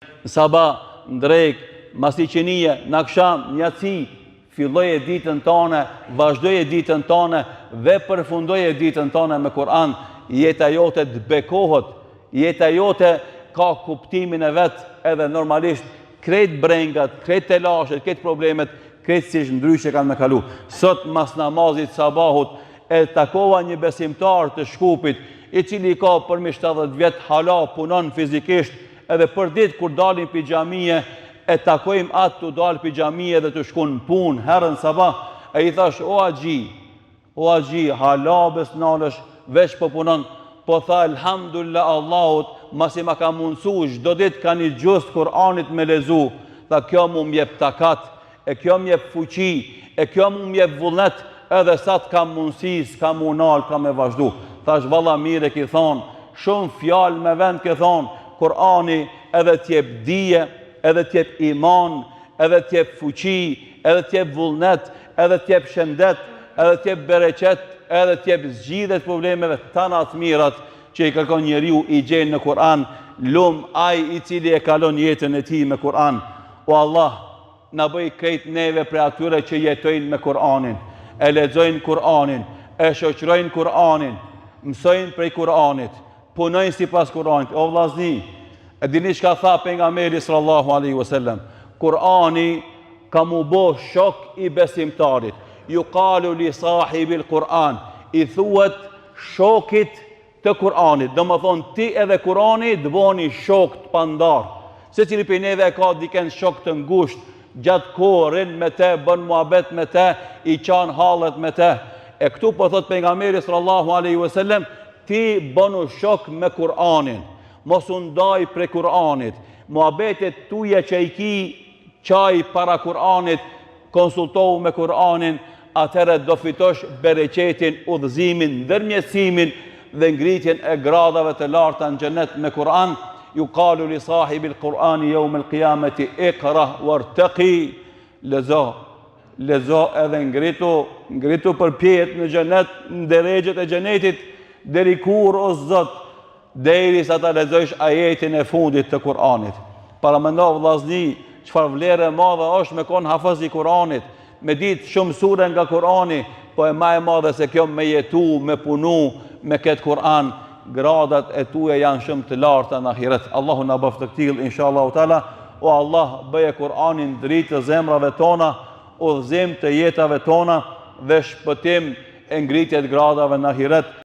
Në sabah, në drekë, mas iqindie, në aksham, në jaci, filloje ditën tane, vazhdoje ditën tane dhe përfundoje ditën tane me Kur'an, jeta jote të bekohet, jeta jote ka kuptimin e vet edhe normalisht krejt brengat, krejt telashet, krejt problemet, krejtësisht ndryshe kanë me kalu. Sot mas namazit sabahut e takova një besimtar të Shkupit, i cili ka përmi 70 vjet hala punon fizikisht, Edhe për ditë kur dalim pi xhamie e takojmë atë tu dalë pi xhamie dhe tu shku në punë herët në sabah, e i thash o axhi, o axhi, hala be s'nalesh, veç po punon, po tha elhamdulillah Allahut, masi ma ka mundësu çdo ditë ka një xhuz t'Kur'anit me lexu, tha kjo mu m'jep takat, e kjo m'jep fuqi, e kjo mu m'jep vullnet, edhe sa të kam mundësi, s'kam m'u nalë, kam me vazhdu. Thash, valla mirë e ki thonë, shumë fjalë me vend ke thonë, Kurani edhe t'jep dije, edhe t'jep iman, edhe t'jep fuqi, edhe t'jep vullnet, edhe t'jep shëndet, edhe t'jep bereqet, edhe t'jep zgjidhje të problemeve, tana të mirat që i kërkon njeriu i gjen në Kur'an, lum ai i cili e kalon jetën e tij me Kur'an. O Allah, na bëj krejt neve prej atyre që jetojnë me Kur'anin, e lexojnë Kur'anin, e shoqërojnë Kur'anin, mësojnë prej Kur'anit, punojnë sipas Kur'anit. O vllazni, e dini çka tha pejgamberi sallallahu alaihi wasallam? Kur'ani ka m'u bo shok i besimtarit. Jukalu li sahibil Kur'an, i thuhet shokit të Kur'anit, domethonë ti edhe Kur'ani të boheni shokë të pandarë. Secili prej neve e ka dikend shok të ngushtë, gjatë kohë rrin me te, bën muhabet me te, i qan hallet me te. E këtu po thotë pejgamberi sallallahu alaihi wasallam, ti bënu shok me Kur'anin, mos u ndaj prej Kur'anit. Muhabetet tuja që i ki qaj para Kur'anit, konsultohu me Kur'anin, atëherë do fitosh bereqetin, udhëzimin, ndërmjetësimin dhe ngritjen e gradave të larta në xhenet me Kur'an, jukalu li sahibil Kur'ani jeumel kijameti ikra wartaki, lexo, lexo edhe ngritu, ngritu përpjetë në xhenet, në derexhet e xhenetit, deri kur o Zot, Derisa ta lexojsh ajetin e fundit të Kur'anit. Paramendo vllazni, çfarë vlere e madhe është me kon hafëz i Kur'anit, me ditë shumë sure nga Kur'ani, po e ma e madhe se kjo me jetu, me punu me këtë Kur'an, gradat e tuja janë shumë të larta në ahiret. Allahu na bëftë të këtillë inshallah taala. O Allah, bëje Kur'anin dritë të zemrave tona, udhëzim të jetave tona dhe shpëtim e ngritje të gradave në ahiret.